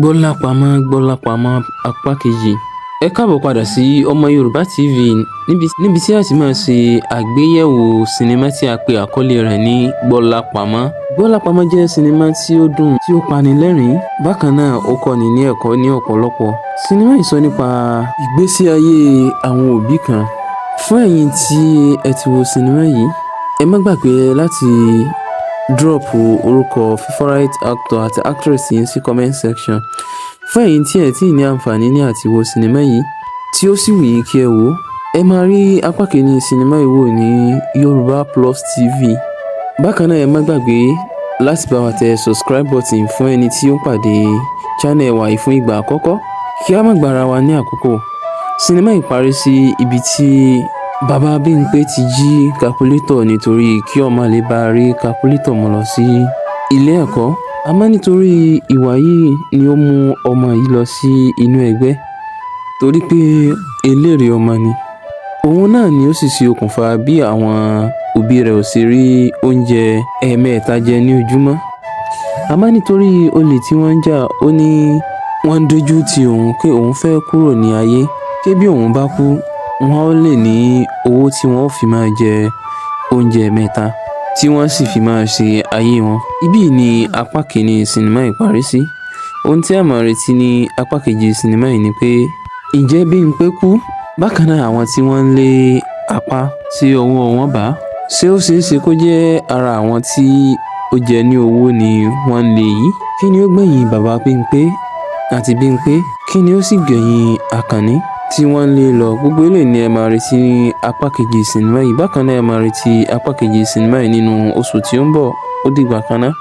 Gbọ́lápamọ́ Gbọ́lápamọ́ apá kejì. Ẹ káàbọ̀ padà sí Ọmọ Yorùbá TV níbi tí a ti máa ṣe àgbéyẹ̀wò sinimá tí a pè àkọlé rẹ̀ ní Gbọ́lápamọ́. Gbọ́lápamọ́ jẹ́ sinimá tí ó dùn, tí ó pani lẹ́rìn-ín. Bákan náà, ó kọ́ni ní ẹ̀kọ́ ní ọ̀pọ̀lọpọ̀. Sinimá yìí sọ nípa ìgbésí ayé àwọn òbí kan. Fún ẹ̀yin tí ẹ ti wo sinimá yìí, ẹ má gbàgbé láti drop orúkọ favourite actor àti actress yín sí comment section. Fún ẹ̀yin tí ẹ tí ní àǹfààní ní àti wo sinimá yìí, tí ó sì wù yín kí ẹ wò ó, ẹ máa rí apá kìíní sinimá yìí wò ní Yorùbá Plus TV. Bákan náà, ẹ má gbàgbé láti bá wa tẹ subscribe button fún ẹni tí ó ń pàdé channel wa yìí fún ìgbà àkọ́kọ́. Kí a má gbára wa ní àkókò. Sinimá yìí parí sí ibi tí bàbá Bímpé ti jí calculator nítorí kí ọmọ lè bá rí calculator mú lọ sí ilé ẹ̀kọ́. Àmọ́ nítorí ìwà yìí ni ó mú ọmọ yìí lọ sí inú ẹgbẹ́ torí pé eléré ọmọ ni. Òun náà ni ó sì ṣe okùnfà bí àwọn òbí rẹ̀ ò ṣe rí oúnjẹ ẹ̀ẹ̀mẹ́ta jẹ ní ojúmọ́. Àmọ́ nítorí olè tí wọ́n ń jà, ó ní wọ́n ń dojú ti òun pé òun fẹ́ kúrò ní ayé, pé bí òun bá kú, wọ́n ó lè ní owó tí wọ́n ó fi máa jẹ oúnjẹ ẹ̀ẹ̀mẹ́ta tí wọ́n sì fi máa ṣe ayé wọn. Ibí ni apá kìíní sinimá yìí parí sí. Ohun tí a máa retí ní apá kejì sinimá yìí ni pé, ǹjẹ́ Bímpé kú? Bákan náà, àwọn tí wọ́n ń lé apá tí ọwọ́ wọn bá, ṣé ó ṣeé ṣe kó jẹ́ ara àwọn tí ó jẹ ní owó ni wọ́n ń lé yìí? Kí ni ó gbẹ̀yìn bàbá Bímpé àti Bímpé? Kí ni ó sì gbẹ̀yìn Àkànní tí wọ́n ń lé lọ? Gbogbo eléyìí ni ẹ máa retí ní apá kejì sinimá yìí. Bákan náà, ẹ máa retí apá kejì sinimá yìí nínú oṣù tí ó ń bọ̀. Ó dìgbà kan náà.